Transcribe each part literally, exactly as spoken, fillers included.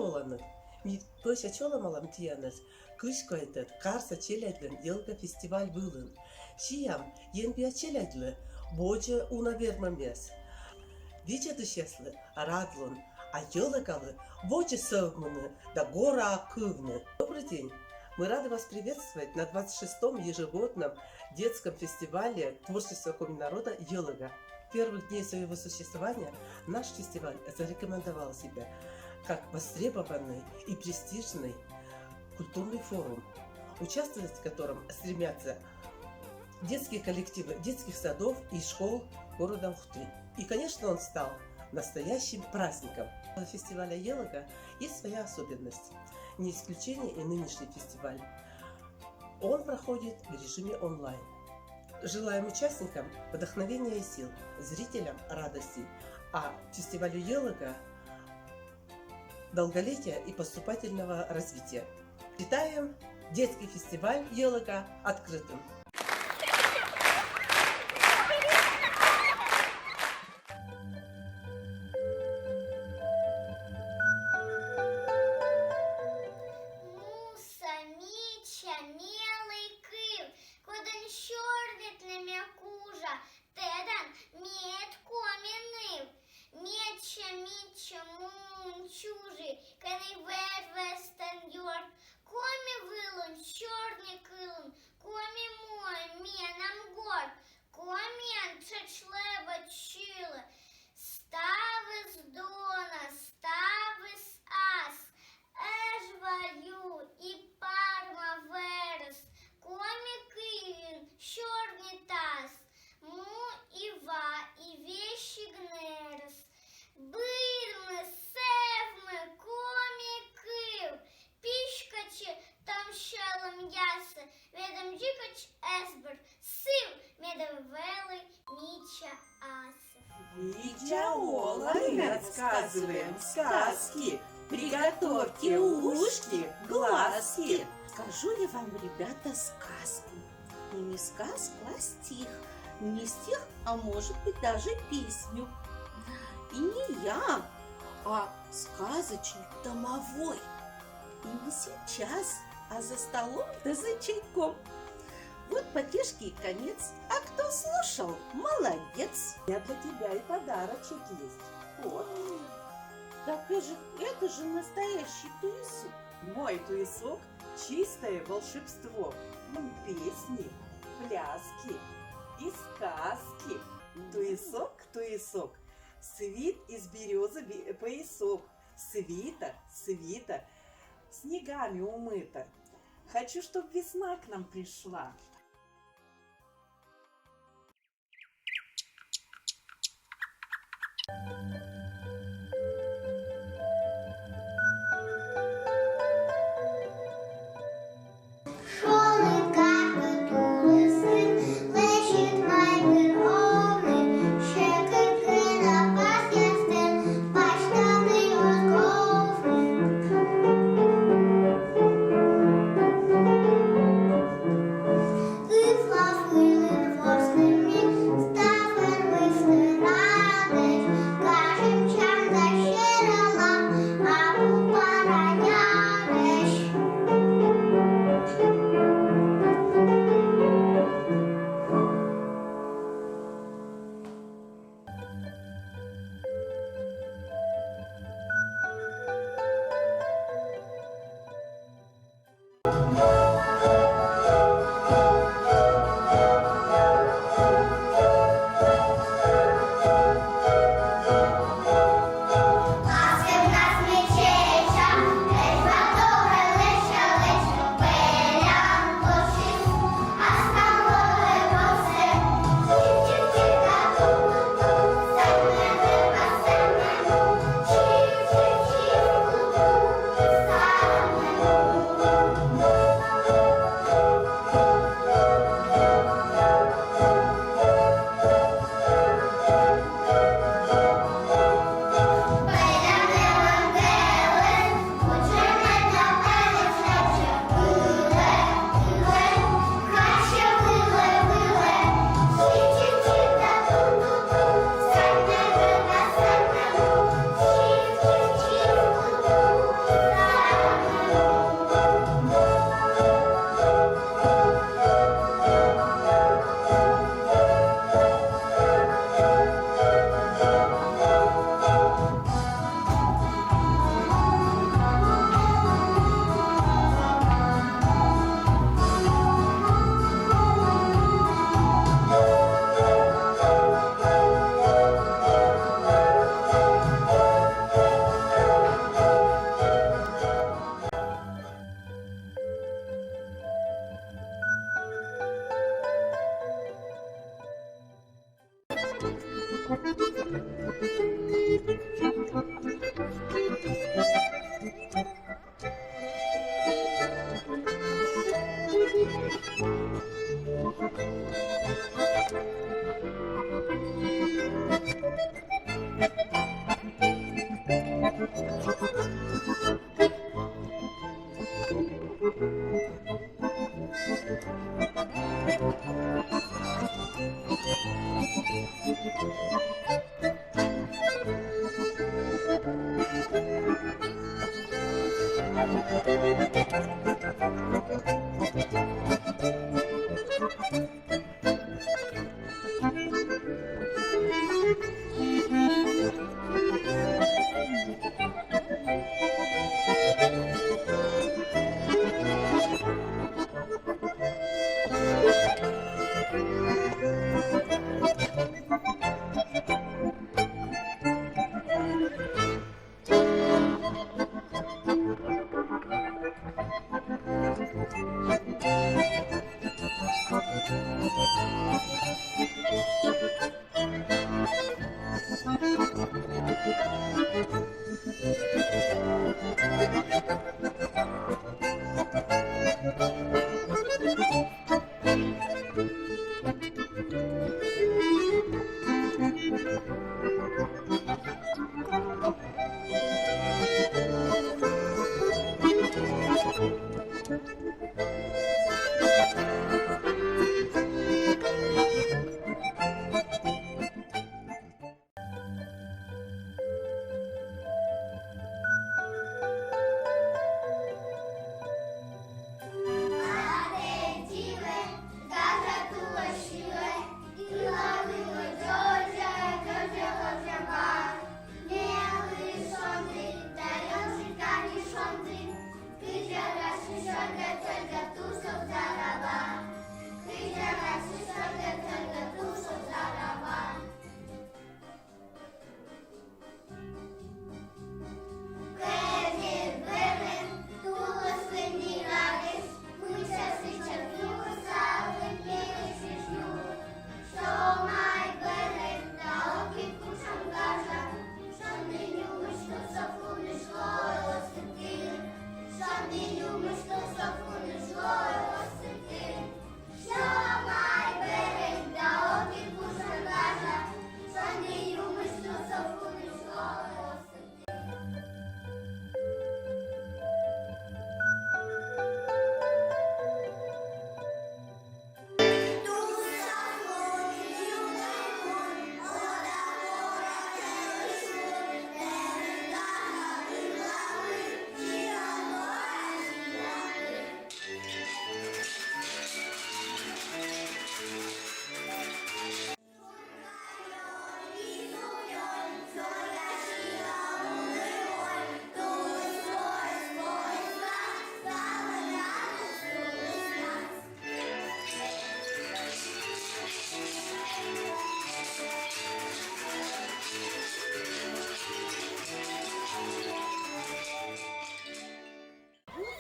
Оланныд. Ми пӧся чолӧмалам тіянӧс кызь квайтӧд карса челядьлӧн «Йӧлга» фестиваль вылын. Сиам енбиа челядьлы водзӧ уна вермӧмъяс, видзӧдысьяслы радлун, а «Йӧлгалы» водзӧ сӧвмыны да гораа кывны. Добрый день! Мы рады вас приветствовать на двадцать шестом ежегодном детском фестивале творчества коми народа «Йӧлга». С первых дней своего существования наш фестиваль зарекомендовал себя как востребованный и престижный культурный форум, участвовать в котором стремятся детские коллективы детских садов и школ города Ухты. И, конечно, он стал настоящим праздником. У фестиваля «Йӧлга» есть своя особенность. Не исключение и нынешний фестиваль. Он проходит в режиме онлайн. Желаем участникам вдохновения и сил, зрителям радости, а фестивалю «Йӧлга» долголетия и поступательного развития. Считаем детский фестиваль «Йӧлга» открытым. Муса, мича, мелі кыв, кодӧн сёрнитны ме кужа, тӧдан, мед коми ныв. Мича, мича, мунчужи, кӧні вӧр вӧстӧн ёрт, коми вылын, сёрни кылын, коми муӧ менам горт, комиӧн тшӧтш лэбӧ чылӧ. Ставыс дона, ставыс ас, Эжва ю и Парма вӧрыс, коми кывйын сёрнитас, му и ва и весиг нӧрыс. Быдмы, сӧвмы коми кыв, писькӧдчы том сьӧлӧмъясӧ, медым дзикӧдз эз бӧр сыв, медым вӧлі мича асыв. Видза оланныд, сказываем сказки. Приготовьте ушки, глазки. Скажу я вам, ребята, сказку. Ну, не сказку, а стих. Не стих, а может быть, даже песню. И не я, а сказочник домовой. И не сейчас, а за столом да за чайком. Вот потешки и конец. А кто слушал, молодец. У меня для тебя и подарочек есть. Вот. Так это же, это же настоящий туесок. Мой туесок — чистое волшебство. М, песни, пляски и сказки. Туесок, туесок. Свит из берёзы бе-, поясок. Свита, свита, снегами умыта. Хочу, чтоб весна к нам пришла.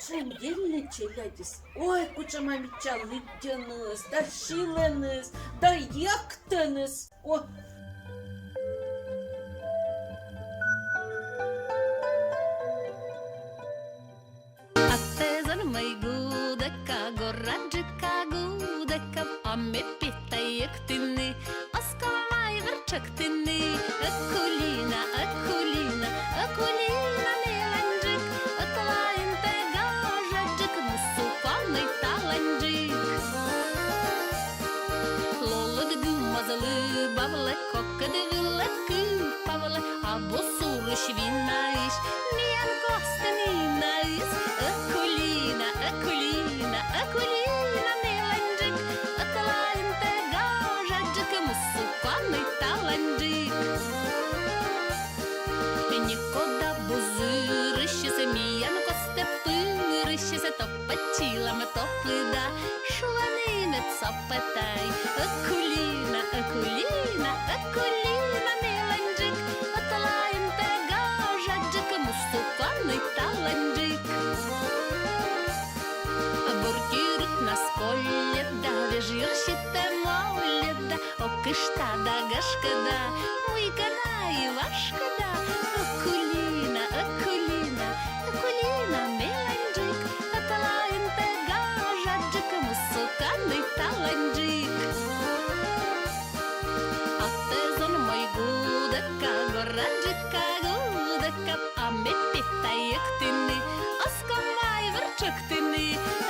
Кутшӧм дивнӧй челядьыс. Ой, кутшӧма мича лыддьӧныс да шылӧныс да йӧктӧныс. О! Аттӧ зонмӧй гудӧка, гораджыка гудӧка, а ме пета йӧктыны, оз ков майбыр тшӧктыны. Акулина, Акулина, Акулина меланьджык, ӧтлаын тэ гажаджык, мусуканым таланьджык. Лолыд гымӧзлы бавлы, кокыд вылӧ кывпавлы, абу сурысь винаысь миян костын инаыс. Акулина, Акулина, Акулина меланьджык, ӧтлаын тэ гажаджык, мусуканым таланьджык. Некод абу зырысьыс, миян костӧ пырысьыс, топӧд сьылам топыда, шуӧны мед сопӧ тай. Акулина, Акулина, Акулина меланьджык, ӧтлаын тэ гажаджык, мусуканым таланьджык. Бур тиркнас колльӧда, веж йырситӧ молльӧда, окышта да гашкӧда, Вашкыда, Акулина, Акулина, Акулина меланьджык, ӧтлаын тэ гажаджык, мусуканым таланьджык. А тэ зон мой гудӧка, гораджыка гудӧка, а ме петай эктыны, оз ков вай вӧр чӧктыны.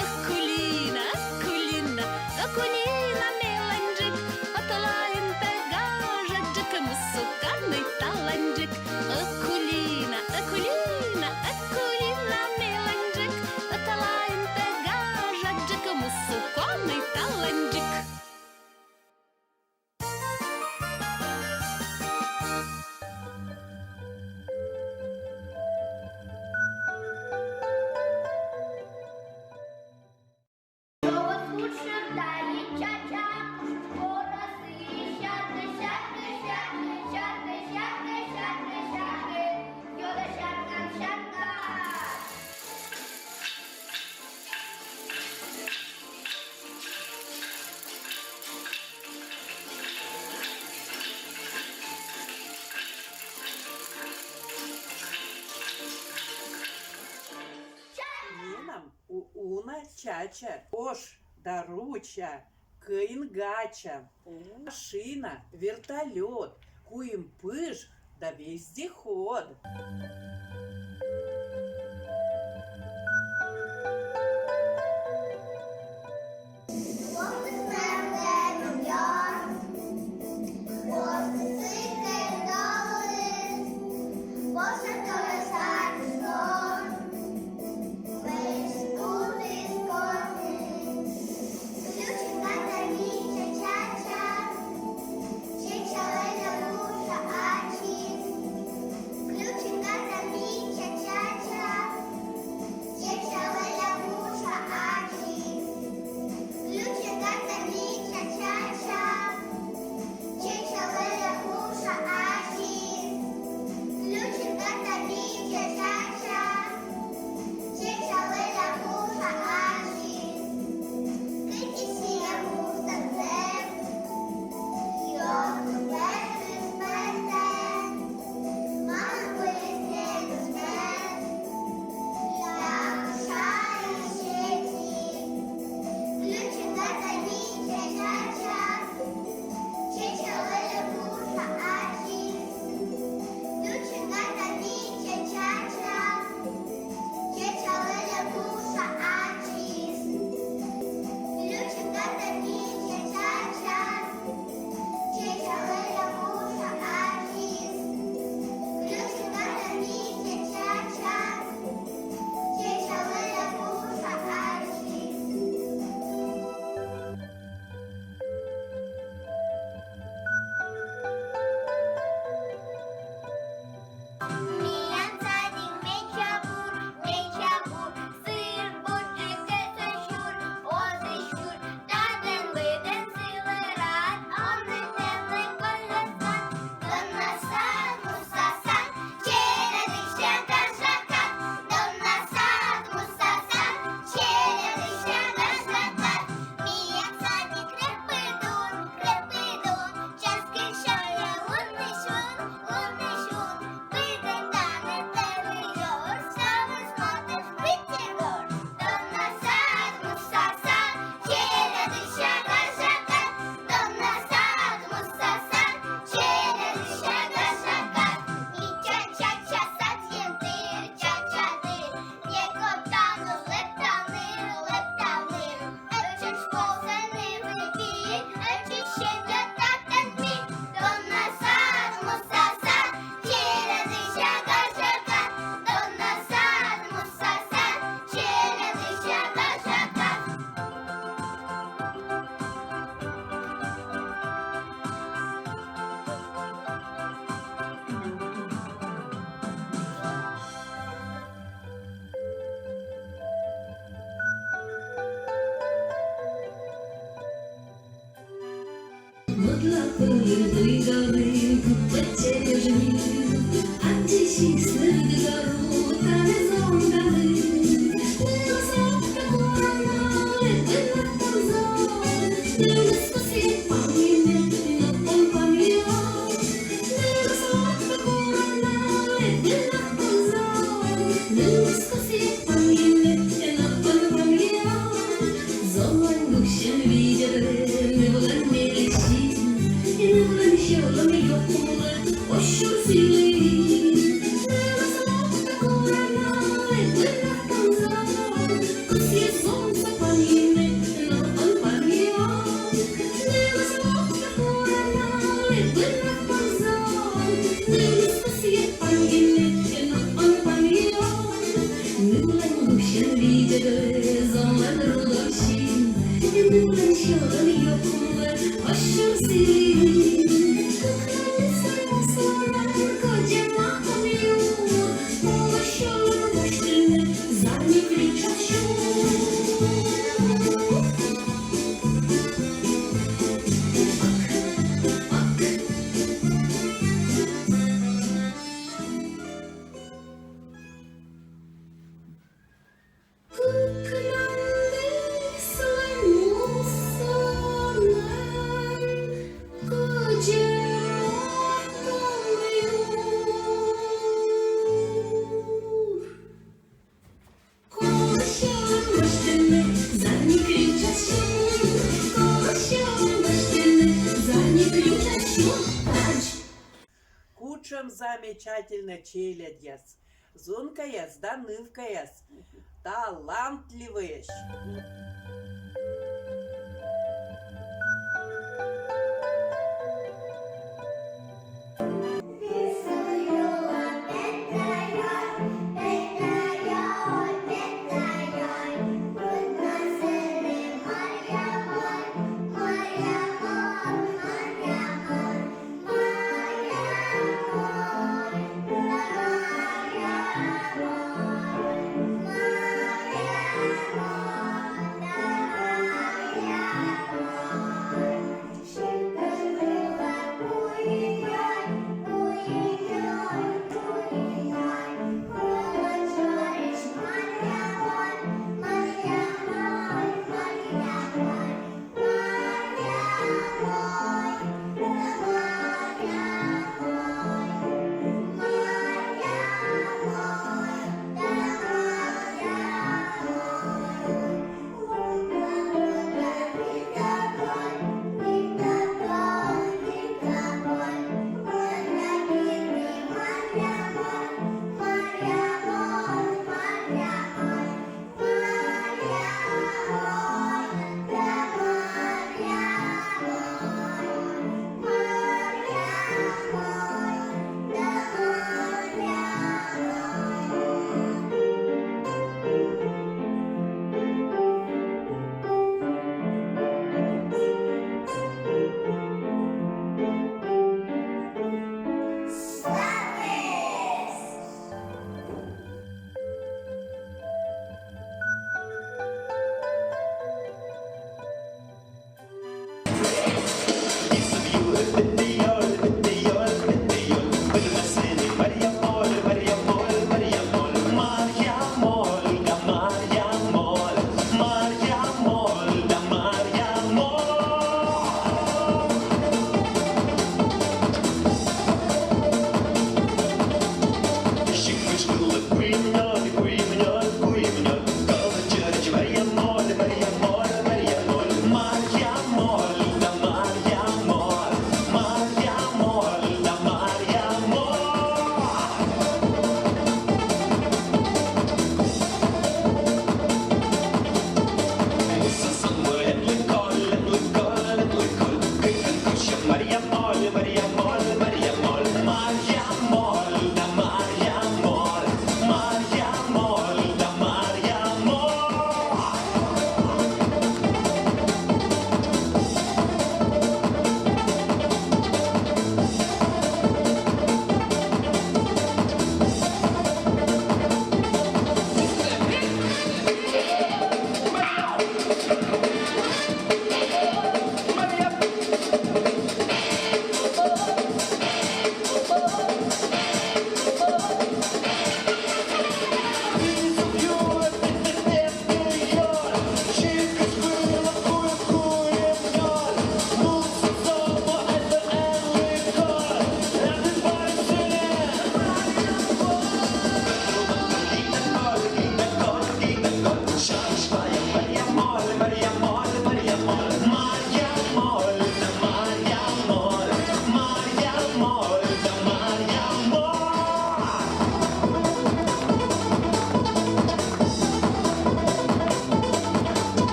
Акулина, Акулина, Акулина меланьджык, ӧтлаын тэ гажаджык, мусуканым таланьджык. Акулина, Акулина, Акулина меланьджык, ӧтлаын тэ гажаджык, мусуканым таланьджык. Менам у-, уна чача, ош да руча, кӧин гача, машина, вертолёт, куим пыж да вездеход. Кутшӧм замечательнӧй челядьяс. Зонкаяс да нывкаяс. Талантливӧйӧсь.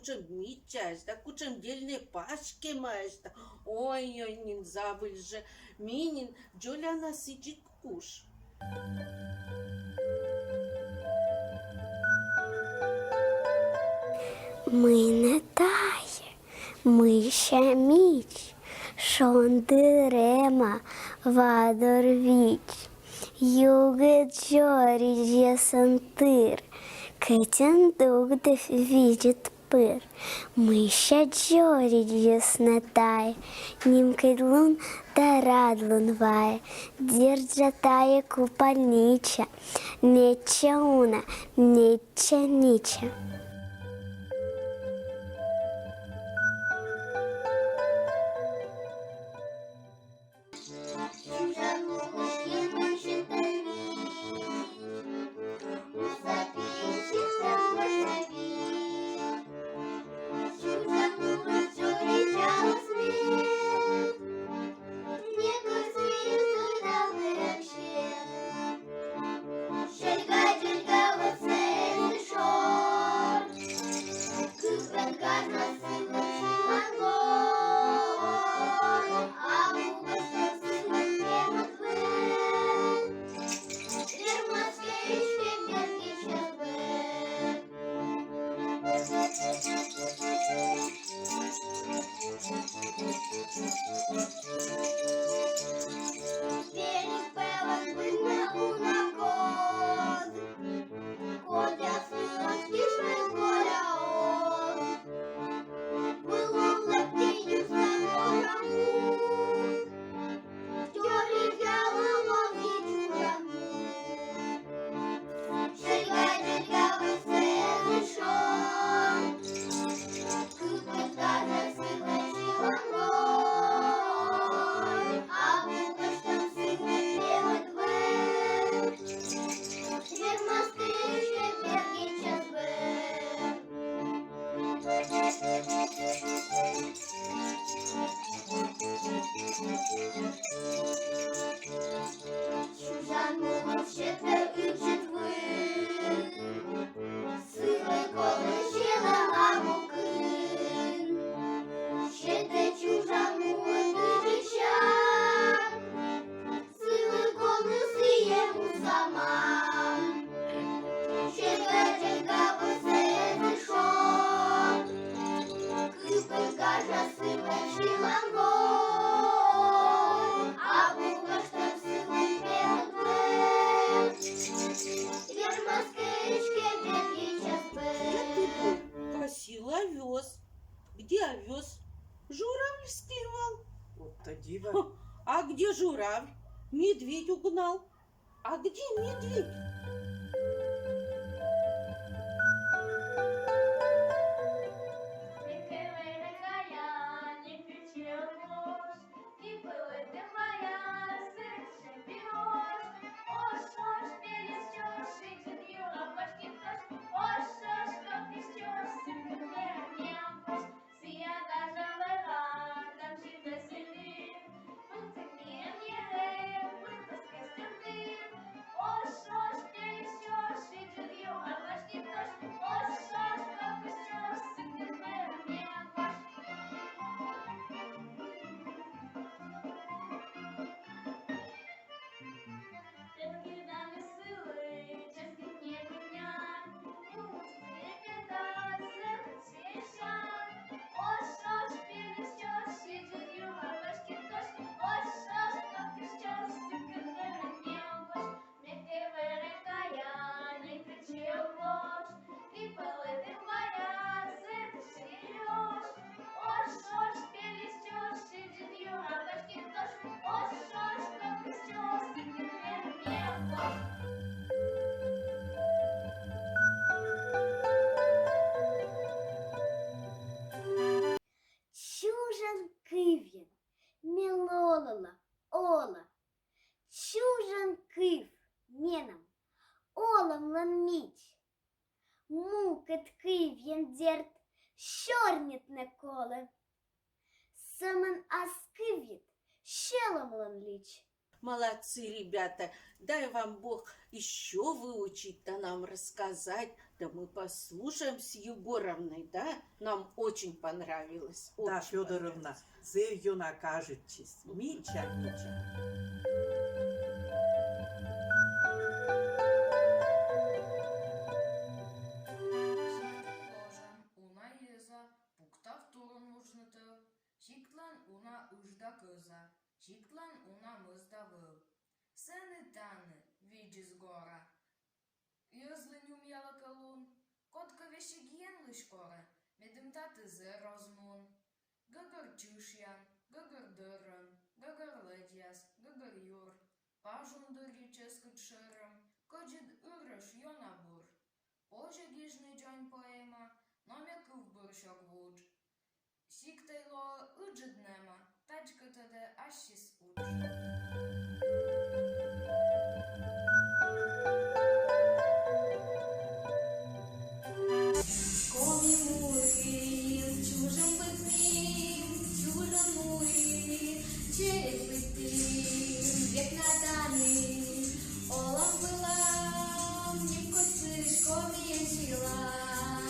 кутшӧм мичаӧсь да, кутшӧм дельнӧй паськӧмаӧсь да. Ой-ой, нин забыль жӧ, ме нин дзоляна сідзи куш. Мый нӧ тайӧ, мыйся мич, шондырӧма вадор вич, югыд дзоридзьясӧн тыр, кӧть ӧн дугдыв видзӧд пыр. Мыйся дзоридзьяс нӧ тайӧ, нимкодь лун да радлун вайӧ, дерт жӧ, тайӧ купальнича, медся уна, медся нича. Косил овёс. Где овёс? Журавль склевал. Вот то диво. А где журавль? Медведь угнал. А где медведь? Чужан кывйӧн ме лолыла ола. Чужан кыв менам олӧмлӧн мич. Мукӧд кывйӧн, дерт, сёрнитны колӧ. Сӧмын ас кывйыд сьӧлӧмлӧн лич. Молодцы, ребята! Дай вам Бог ещё выучить да нам рассказать Да мы послушаем с Егоровной, да? Нам очень понравилось. Да, очень Фёдоровна, понравилось. Зэв ёна кажитчис. Мича, мича. Уна йӧза пуктав турун вуджны тӧв, сиктлӧн уна ыж да кӧза, сиктлӧн уна мӧс да вӧв. Сэні-тані видзис гора. Йӧзлы нюм яла кӧ лун, кодкӧ весиг Енлысь корӧ, медым таті зэр оз мун. Гӧгӧр чышъян, гӧгӧр дӧрӧн, гӧгӧр лэдзъяс, гӧгӧр юр. Пажун дырйи чӧскыд шӧрӧм, кӧдзыд ырӧш ёна бур. Позьӧ гижны дзонь поэма, но ме кывбурсё ог вудж. Сиктӧй лоӧ ыджыд нема, тадзкӧ тӧдӧ ассьыс удж. Коми муын чужӧм быдмим, чужӧм муын черед быдмим, век на тані олам-вылам, нимкодьсӧ комиӧн сьылам.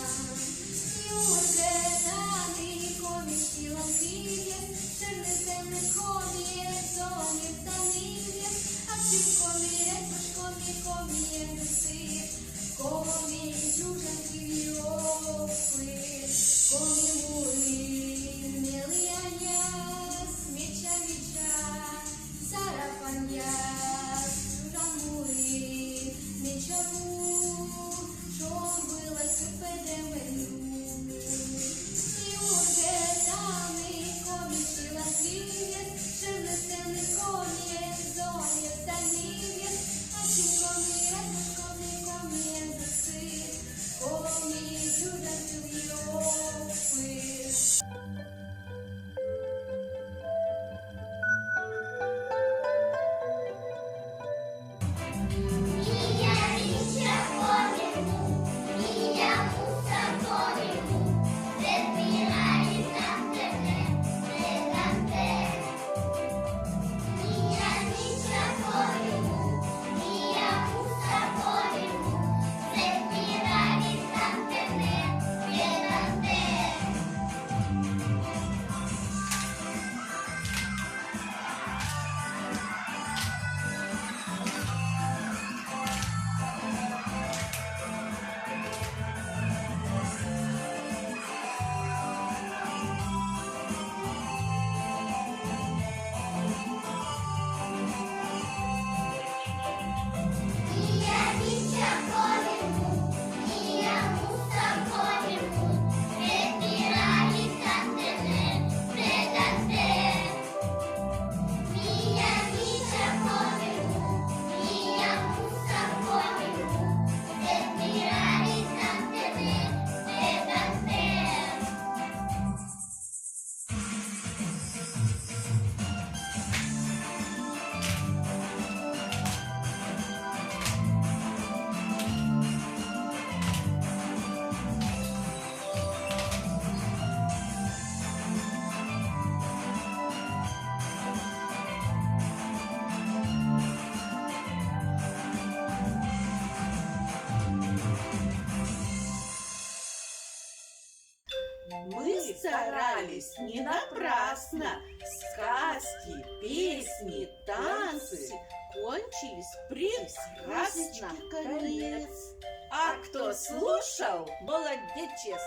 Юргӧ тані коми сьылан кывйӧ, шӧрнитӧны комиӧн зонъяс да нывъяс, ачым коми редвыж, коми, коми ендысын, коми чужан кывйӧ ог пыр. Коми муын мелі аньяс, мича-мича сарафанъяс, чужан муын мича пу, чом вылас кыпӧдӧма ню. Юргӧ тані коми сьылан кывйӧ, шӧрнитӧны комиӧн зонъяс да нывъяс, ачым коми редвыж, коми, коми ендысын, коми чужан кывйӧ ог пыр. Мы старались не напрасно. Сказки, песни, танцы кончились прекрасно. А кто слушал, молодечес.